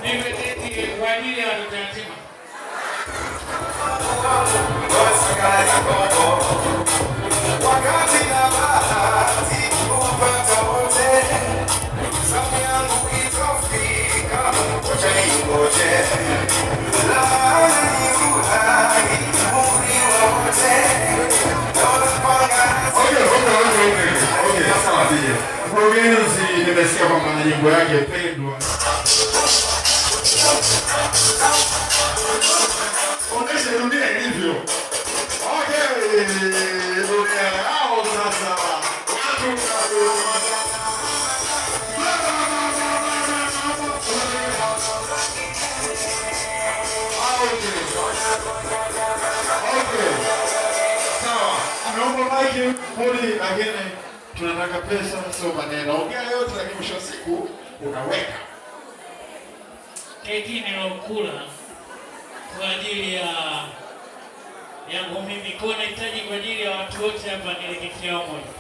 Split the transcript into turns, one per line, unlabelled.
Nipe keki kwa ajili ya watoto yatima.
Wakati na bahati kupata wote, zamu yangu itafika, wacha ningoje. Laana ni uhai, muri wa wote, naona.
Okay, sawa DJ. Mkurugenzi, nimesikia kwamba na nyimbo yake pendwa. Onyesha dunia ilivyo. Okay, dunia yao sasa. Watu. Okay. Sawa. Naomba maiki poli, lakini tunataka pesa, sio maneno. Ongea yote, lakini mwisho wa siku unaweka.
Keki nilokula kwa ajili ya yangu mimi, kwa nahitaji kwa ajili ya watu wote hapa nile keki yao moja.